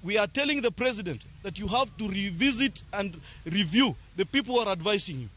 We are telling the president that you have to revisit and review the people who are advising you.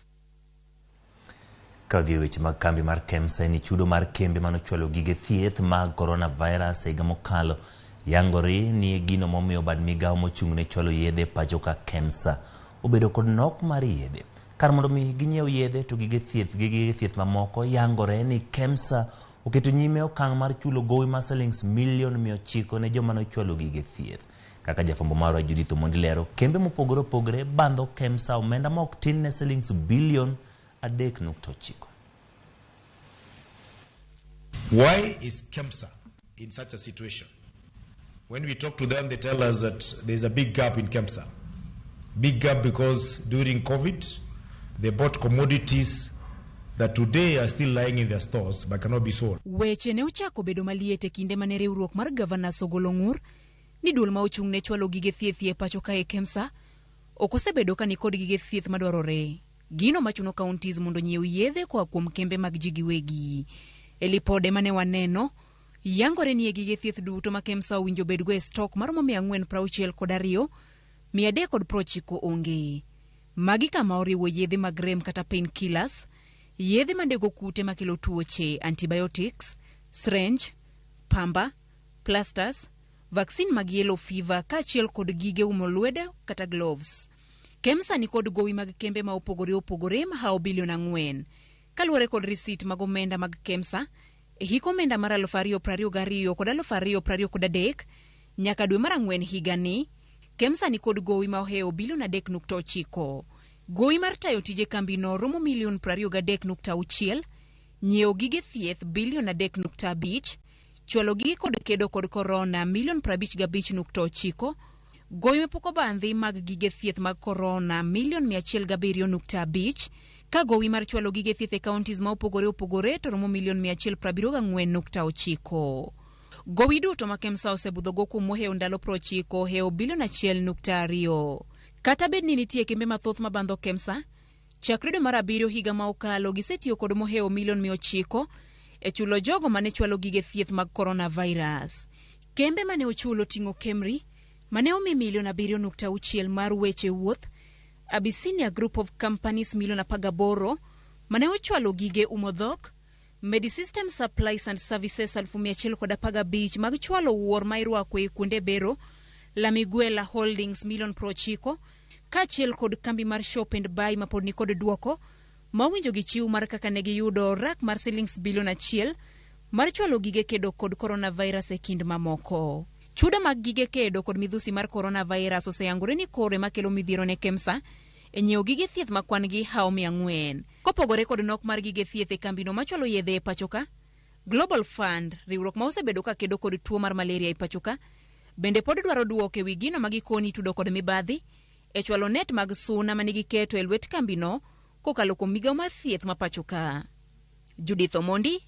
Ka odhi e weche mag kambi mar KEMSA en ni chudo mar kembe manochwalo gige thieth mag coronavirus e higa mokalo yangore ni e gino momiyo bad migawo mochung' ne chwalo yedhe e pacho ka KEMSA obedo kod nok mar yedhe. Kar mondo mi ginyiew yedhe to gige thieth gi gige thieth mamoko yangore ni KEMSA oketo nyime okang' mar chulo gowi mar silings milion 900 ne joma nochwalo gige thieth. Kaka jafwambo marwa Judith Omondi lero, kembe mopogore opogore bandho KEMSA omenda ma ok tin ne silings bilion 3.9. Why is KEMSA in such a situation? When we talk to them, they tell us that there's a big gap in KEMSA. Big gap because during COVID, they bought commodities that today are still lying in their stores but cannot be sold. Weche ne ochako bedo maliet e kinde mane riwruok mar Governors ogolo ng'ur ni duol ma ochung' ne chwalo gige thieth e pacho kae KEMSA ok osebedo ka nikod gige thieth madwarore. Gino machuno counties mondo nyiew yedhe koa kuom kembe mag ji giwegi. E lipode mane waneno, yangore ni e gige thieth duto ma KEMSA owinjo bedgo e stock maromo 462, 390 onge. Magi kama oriwo yedhe mag rem kata painkillers, yedhe manego kute makelo tuoche antibiotics, syringe, pamba, plasters, vaccine mag yellow fever kaachiel kod gige umo lwedo kata gloves. KEMSA ni kod gowi mag kembe ma opogore opogore mahawo bilion 4. Kaluwore kod risit mag omenda mag KEMSA, e hik omenda mar 2022 kod 2023 nyaka dwe mar ang'wen higani, KEMSA ni kod gowi ma ohewo bilion 3.9. Gowi mar tayo tije kambino romo milion 23.6, nyiewo gige thieth bilion 3.5, chwalo gige kod kedo kod korona milion 55.9, gowi mapok obandhi mag gige thieth mag korona milion 107.5, ka gowi mar chwalo gige thieth e counties ma opogore opogore to romo milion 174.9. Gowi duto ma KEMSA osebudhogo kuom mohewo ndalo 90 ohewo bilion 1.2. Kata bed ni nitie kembe mathoth mabandho KEMSA, chakre dwe mar abiriyo higa ma okalo gisetiyo kod mohewo milion 900 e chulo jogo mane chwalo gige thieth mag coronavirus. Kembe mane ochulo ting'o Kemri mane omi milion 7.6 mar weche wuoth, Abyssinia Group of Companies milion 18 mane ochwalo gige umo dhok, Medisystem Supplies and Services 115,000 mag chwalo wuor ma irwako e kuonde bero, Lamiguela Holdings milion 90, kaachiel kod kambi mar Shop and Buy mapod nikod duoko ma owinjo gichiw mar kaka ne giyudo rak mar silings bilion 1 mar chwalo gige kedo kod coronavirus e kind mamoko. Chudo mag gige kedo kod midhusi mar coronavirus oseyangore ni kore makelo midhiero ne KEMSA e nyiewo gige thieth ma kwan gi hawo 400. Kopogore kod nok mar gige thieth e kambino machwalo yedhe e pachoka, Global Fund, riwruok ma osebedo ka kedo kod tuo mar malaria e pachoka, bende pod dwaro duoko e wi gino ma gikoni itudo kod mibadhi e chwalo net mag suna mane giketo e lwet kambino kokalo kuom migawo mar thieth ma pachoka. Judith Omondi.